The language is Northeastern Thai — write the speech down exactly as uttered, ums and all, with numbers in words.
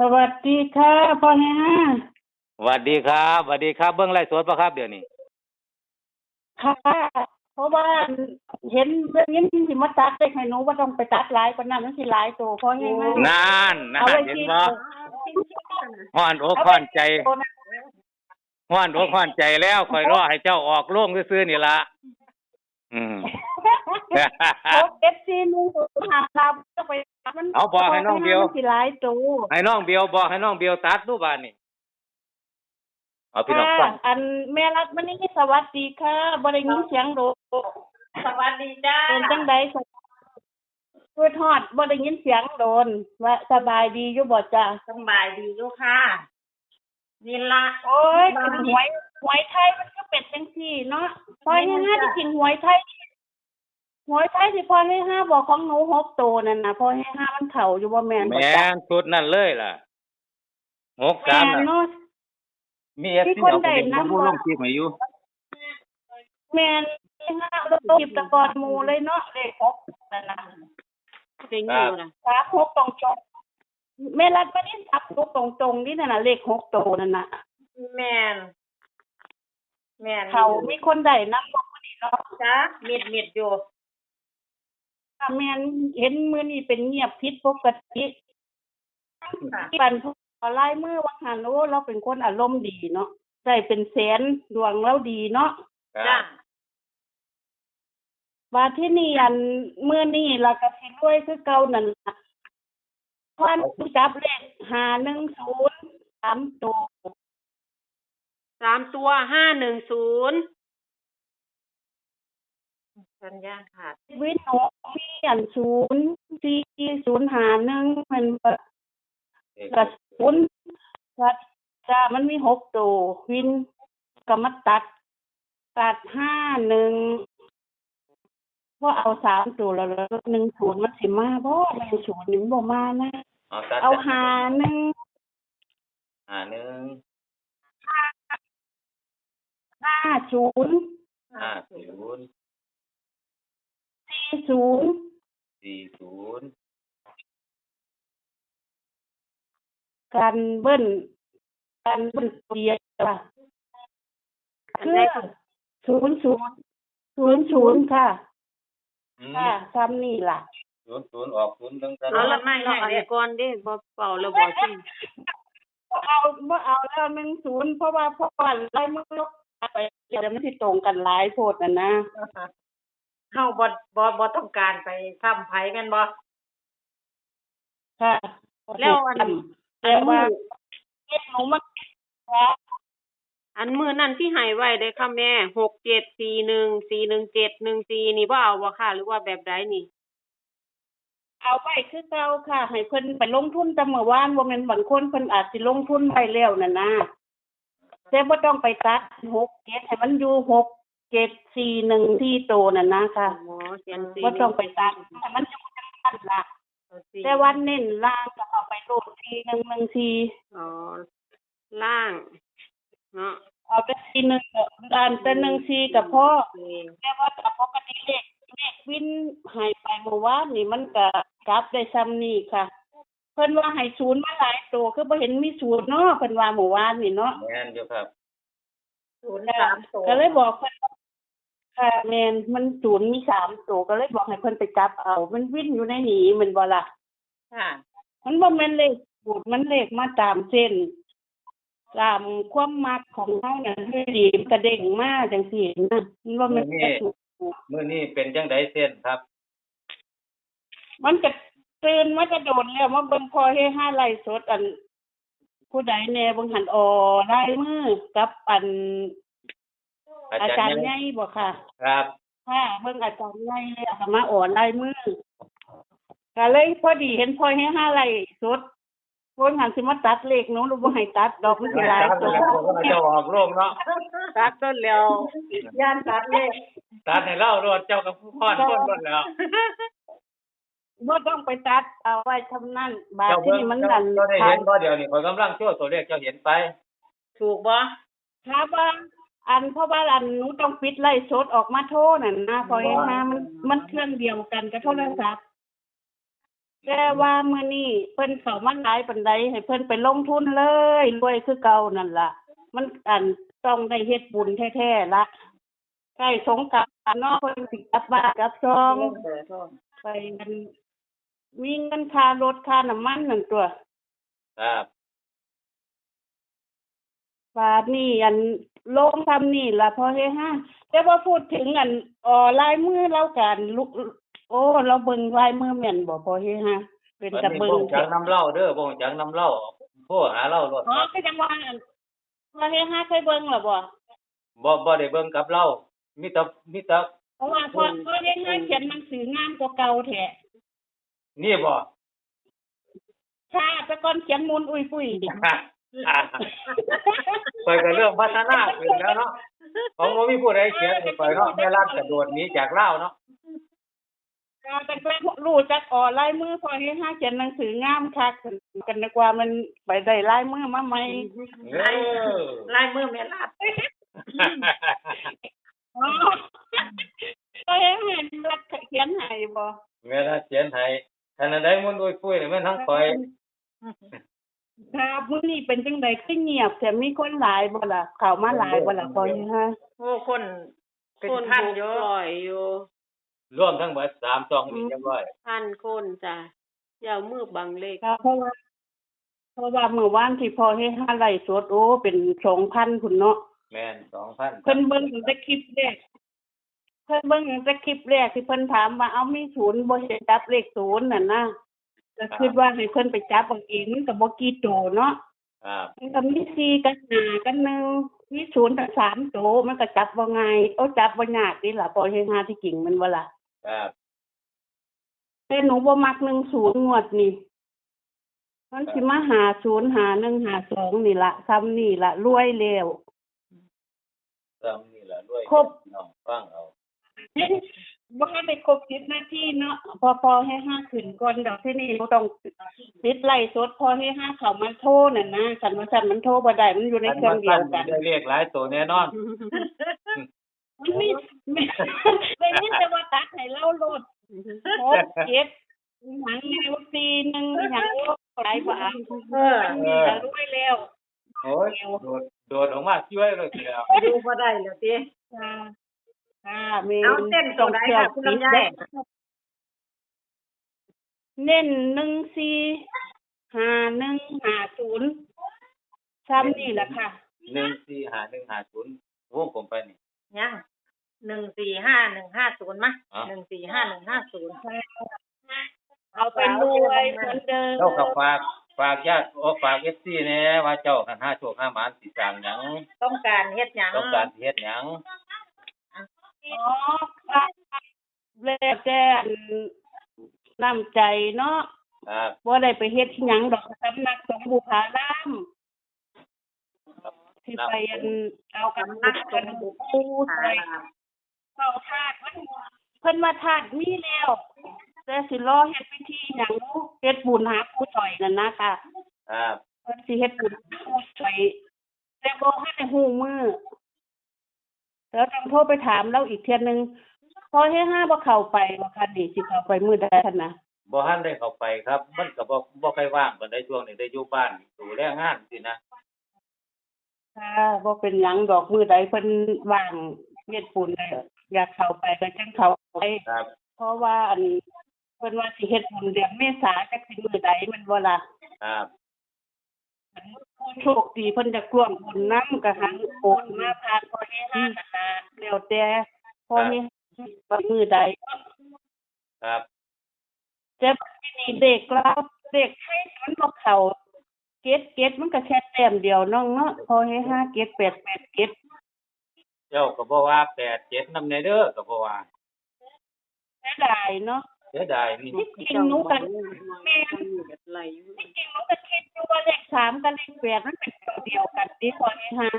สวัสดีค่ะพ่อแฮฮา สวัสดีครับ สวัสดีครับ เบิ่งไลฟ์สดบ่ครับเดี๋ยวนี้ ค่ะ เพราะว่าเห็นเบิ่งยินสิมาตัดเลขให้หนู บ่ต้องไปตัดหลายปานนั้น มันสิหลายโตพ่อแฮฮา นั่นนะ เอาไว้ เห็น ที่ บ่ โต ฮ้อนอกฮ้อนใจ ฮ้อนอกฮ้อนใจแล้ว ข่อยรอให้เจ้าออกโรงซื่อๆนี่ละ อืม หกเจ็ดสี่หนึ่งศูนย์ห้า ครับ ไป มัน เอาบอกให้น้องเบล มันสิหลายโต ให้น้องเบลบอก ให้น้องเบลตัดดูบาดนี้ เอาพี่น้องฟัง ค่ะ อันแม่รัตน์มณี สวัสดีค่ะ บ่ได้ยินเสียงโดน สวัสดีจ้า เป็นจังใด๋ คิดฮอด บ่ได้ยินเสียงโดน ว่าสบายดีอยู่บ่จ้า สบายดีอยู่ค่ะ นี่ละ โอ้ย หวย หวยไทยมันก็เป็นจังซี่เนาะ พ่อแฮฮา ที่จริงหวยไทย หวยไทยที่พ่อแฮฮาบอกของหนูหกโตนั่นน่ะ พ่อแฮฮา มันเข้าอยู่บ่แม่นบ่ แม่ จ้า นชุดนั่นเลยล่ะ หกสาม แม่นเนาะ มีเอฟซี ที่คนได้ เอาไปเล่น นำ ผู้ลงคลิปให้อยู่ แม่น แฮฮา ลงคลิปตะกอนหมู่เลยเนาะ เลขหกนั่นน่ะ เป็นอยู่นะ สามหกตรงๆ แม่รัตน์มณี สามหกตรงๆ นี่นั่นน่ะ เลขหกโตนั่นน่ะ แม่น แม่น เขามีคนได้นำบ่มื้อนี้เนาะ จ้ามิดมิดอยู่ แม่น เห็นมื้อนี้เป็นเงียบผิดปกติ ค่ะ ปันพอลายมือว่าหั่น โอ้ เราเป็นคนอารมณ์ดีเนาะ ได้เป็นแสน ดวงเราดีเนาะ ครั จ้า บ บาดที่นี่อันมื้อนี้ล่ะก็สิรวยคือเก่านั่นล่ะ พันจับเลขห้าหนึ่งศูนย์ สามโต สามตัว ห้าหนึ่งศูนย์ สัญญาณขาด วินโนมีอันศูนย์สี่ศูนย์ห้าหนึ่ง แม่นบ่ ก็ศูนย์ ก็จ้า มันมีหกโต วินก็มาตัด ตัดห้าหนึ่ง บ่เอาสามโตแล้ว แล้วหนึ่งศูนย์มันสิมาบ่ หนึ่งศูนย์นี่มันบ่มานะ เอาตัด เอา ตัด ห้าหนึ่ง ห้าหนึ่ง ห้าศูนย์ ห้าศูนย์ สี่ศูนย์ สี่ศูนย์ กันเบิ้ล กันเบิ้ลตัวเดียวค่ะ คือศูนย์ศูนย์ ศูนย์ศูนย์ค่ะ อืม ค่ะ ซ้ำนี่ล่ะ ศูนย์ศูนย์ออกศูนย์หนึ่ง เอาละไม่ให้เดี๋ยวก่อนเด้บ่เป่าแล้วบ่ซุ่ม บ่เอา บ่เอาแล้วหนึ่งศูนย์ เพราะว่าพ่อลายมือลบไป เดี๋ยวมันสิตรงกันหลายโพดน่ะนะ เฮาบ่บ่บ่ต้องการไปซ้ำไผแม่นบ่ ค่ะ แล้วอัน แต่ว่าเรียกหนูมา ค่ะ อันมื้อนั้นที่ให้ไว้เด้ค่ะแม่ หกเจ็ดสี่หนึ่ง สี่หนึ่งเจ็ด หนึ่งสี่ นี่บ่เอาบ่ค่ะ หรือว่าแบบใดนี่ เอาไว้คือเก่าค่ะ ให้เพิ่นไปลงทุนแต่เมื่อวาน บ่แม่นบางคนเพิ่นอาจสิลงทุนไว้แล้วนั่นนะ แต่บ่ต้องไปตัด หกเจ็ด ให้มันอยู่ หกเจ็ดสี่หนึ่ง สี่โตนั่นนะคะ อ๋อเขียนสี่ บ่ต้องไปตัด ให้มันอยู่จังซั่นล่ะ เอาสี่ แต่ว่าเน้นล่างก็เอาไปโลด สี่หนึ่งหนึ่งสี่ อ๋อ ล่าง เนาะ เอาแต่ สี่หนึ่ง ก็อันแต่ หนึ่งสี่ ก็พอ สี่ แต่ว่าตามปกติเลข เลขวินให้ไปเมื่อวานนี่มันก็กลับได้ซ้ำนี่ค่ะ เพิ่นว่าให้ศูนย์มาหลายโต คือบ่เห็นมีศูนย์เนาะ เพิ่นว่าเมื่อวานนี่เนาะ แม่นอยู่ครับ ศูนย์สามโต ก็เลยบอกเพิ่นว่า ค่ะ แม่น มันศูนย์มีสามโต ก็เลยบอกให้เพิ่นไปจับเอา มันวินอยู่ในนี้แม่นบ่ล่ะ ค่ะ มันบ่แม่นเลขสูตร มันเลขมาตามเส้น ตามความมักของเฮานั่น อยู่ดีมันก็เด้งมาจังซี่นะ มันบ่แม่น มื้อนี้ สูตร มื้อนี้เป็นจังไดเส้นครับ มันก็ตื่นมาแต่โดนแล้ว มาเบิ่งพ่อเฮฮาไลฟ์สด อัน ผู้ใดแน่เบิ่งหั่น ออ ลายมือกับอัน อา อา จา จาร ร ย์ ย์ ให ให ญ่ ญ่บ่ค่ะ ครับ ค่ะ เบิ่งอาจารย์ใหญ่แล้วก็มาออลายมือ ก็เลยพอดีเห็นพ่อเฮฮาไลฟ์สด คนหันสิมาตัดเลขหนู หรือบ่ให้ตัดดอก มันสิหลายโต เจ้าออกโลกเนาะ ตัดต้นแล้วย่านตัดเลข ตัดให้เราโลด เจ้ากับผู้พอดคนโลดแล้ว บ่ต้องไปตัด เอาไว้ทำนั่น บาด เจ้า ที่ เบิ่ง นี่มัน เจ้า นั่น เจ้าได้เห็นบ่ เดี๋ยวนี้ข้อยกำลังโชว์ตัวเลข เจ้าเห็นไป ถูกบ่ ถ้าว่า อัน เพราะว่าอันหนูต้องปิดไลฟ์สดออกมาโทรนั่นนะ พ่อเฮฮา มัน มันเครื่องเดียวกันกับโทรศัพท์ แต่ว่ามื้อนี้เพิ่นเข้ามาหลายปานใด ให้เพิ่นไปลงทุนเลย รวยคือเก่านั่นล่ะ มัน อัน ต้องได้เฮ็ดบุญแท้ๆละ ใกล้สงกรานต์เนาะ เพิ่นสิกลับบ้านกลับซอง ไป อัน มีเงินค่ารถค่าน้ำมันนั่นตั๊ว ครับ บาดนี้ อัน ลงส่ำนี่ล่ะ พ่อเฮฮา แต่ว่าพูดถึง อัน อ่อ ลายมือลาวกะลุ โอ้ ลาวเบิ่งลายมือแม่นบ่ พ่อเฮฮา เป็นตาเบิ่ง บ่ฮู้จักนำลาวเด้อ บ่ฮู้จักนำลาว โทรหาลาวโลด อ๋อ คือจังว่า อัน พ่อเฮฮาเคยเบิ่งแล้วบ่ บ่ บ่ได้เบิ่งกับลาว มีแต่ มีแต่ เพราะว่าพ่อ พ่อเฮฮาเขียนหนังสืองามกว่าเก่าแท้ นี่บ่ ค่ะ แต่ก่อนเขียนมุนอุ้ยปุ้ย ข้อยก็เริ่มพัฒนาขึ้นแล้วเนาะ ของบ่มีผู้ใดเขียนให้ข้อยเนาะ แม่รัฐกระโดดหนีจากลาวเนาะ ค่ะ ตั้งแต่รู้จักอ่อ ลายมือพ่อเฮฮาเขียนหนังสืองามคัก ก็นึกว่ามันไปได้ลายมือมาใหม่ เออ ลายมือแม่รัฐ อ๋อ พ่อเฮฮาแม่รัฐเขียนให้บ่ แม่รัฐเขียนให้ คันอันใดมุนอุ้ยปุ้ยนี่แม่นของข้อย ครับ มื้อนี้เป็นจังใดคือเงียบแท้ มีคนหลายบ่ล่ะ เข้ามาหลายบ่ล่ะ พ่อเฮฮา โอ้ คนเป็นพันอยู่ คนหกร้อยอยู่ รวมทั้งหมดสามช่องนี่ อืม จักร้อย พันคนจ้ะ อย่าเอามือบังเลข ครับ เพราะว่า เพราะว่ามื้อวานที่พ่อเฮฮาไลฟ์สด โอ้ เป็นสองพันพุ้นเนาะ แม่น สองพัน เพิ่นเบิ่งตั้งแต่คลิปแรก เพิ่นเบิ่งตั้งแต่คลิปแรกที่เพิ่นถามว่า เอ้า มีศูนย์บ่ เฮ็ดจับเลขศูนย์นั่นนะ ก็คิดว่าให้เพิ่นไปจับเอาเอง มันก็บ่กี่โตเนาะ ครับ มันก็มีสี่กับห้ากับหนึ่ง มีศูนย์ตั้งสามโต มันก็จับบ่ง่าย โอ้ จับบ่ยากนี่ล่ะ พ่อเฮฮา ที่จริงแม่นบ่ล่ะ ครับ แต่หนูบ่มักหนึ่งศูนย์งวดนี่ มันสิมาห้าศูนย์ ห้าหนึ่ง ห้าสองนี่ล่ะ ส่ำนี่ล่ะ รวยแล้ว ส่ำนี่ล่ะ รวย ครบ น้องฟังเอา บ่ทันได้ครบสิบนาทีเนาะ พ่อ พ่อเฮฮาขึ้นก่อนดอก ทีนี้บ่ต้องปิดไลฟ์สด พ่อเฮฮาเข้ามาโทรนั่นนะ คันว่าซั่นมันโทรบ่ได้ มันอยู่ในเครื่องเดียวกัน คันว่าซั่นได้เลขหลายโตแน่นอน มันมี ได้ยินแต่ว่าตัดให้ลาวโลด หกเจ็ด หยังแนว สี่หนึ่ง หยัง หลายบาท เออ มันมีแต่รวยแล้ว โอ้ย โดด โดดออกมาจ้วยเลยทีเดียว อยู่บ่ได้แล้วติ ค่ะ ค่ะ แม่น เอาเน้นตัวใดคะ คุณลำไย เน้นหนึ่งสี่ ห้าหนึ่ง ห้าศูนย์ ส่ำนี่ล่ะค่ะ หนึ่งสี่ ห้าหนึ่ง ห้าศูนย์ วงกลมไปนี่ ยัง หนึ่งสี่ห้าหนึ่งห้าศูนย์ มา อ๋อ หนึ่งสี่ห้าหนึ่งห้าศูนย์ เอาไปรวยเหมือนเดิม เจ้าก็ฝาก ฝากญาติ โอ้ ฝาก เอฟซี แหน่ ว่าเจ้าคันหาโชคหาหมานสิสร้างหยัง ต้องการเฮ็ดหยัง ต้องการสิเฮ็ดหยัง อ๋อ แล้วแต่อันน้ำใจเนาะ ครับ บ่ได้ไปเฮ็ดหยังดอก สำนักสงฆ์บุพาราม สิไปอันเอากระดูก กระดูกปู่ใส่ เผาธาตุมัน เพิ่นว่าธาตุมีแล้ว แต่สิรอเฮ็ดพิธีหยัง เฮ็ดบุญหาปู่สร้อยนั่นนะคะ ครับ เพิ่นสิเฮ็ดบุญหาปู่สร้อย แต่บ่ทันได้ฮู้มื้อ เดี๋ยวต้องโทรไปถามลาวอีกเทื่อหนึ่ง พ่อเฮฮาบ่เข้าไปบ่คะนี่ สิเข้าไปมื้อใดคะนะ บ่ทันได้เข้าไปครับ มันก็บ่ บ่ค่อยว่างปานใด ช่วงนี้ได้อยู่บ้านดูแลงานสินะ ค่ะ บ่เป็นหยังดอก มื้อใดเพิ่นว่างเฮ็ดบุญได้ อยากเข้าไปก็จั่งเข้าไป ครับ เพราะว่าอัน เพิ่นว่าสิเฮ็ดบุญเดือนเมษา จักสิมื้อใดแม่นบ่ล่ะ ครับ ผู้โชคดีเพิ่นอยากร่วมบุญนำ ก็หันโอนมาผ่านพ่อเฮฮานั่นล่ะ แล้วแต่พ่อเฮฮาไปมื้อใด ครับ แต่บัดนี้เลขลาว เลขไทยมันบ่เข้า เจ็ดเจ็ด มันก็แค่แต้มเดียวน้องเนาะ พ่อเฮฮา เจ็ดแปดแปดเจ็ด เจ้าก็บ่ว่าแปดเจ็ดนำแน่เด้อ ก็บ่ว่า เสียดายเนาะ เสียดายนี่ ที่จริงหนูก็ แม่น ที่จริงหนูก็คิดอยู่ว่าเลขสามกับเลขแปดมันเป็นตัวเดียวกันติ พ่อเฮฮา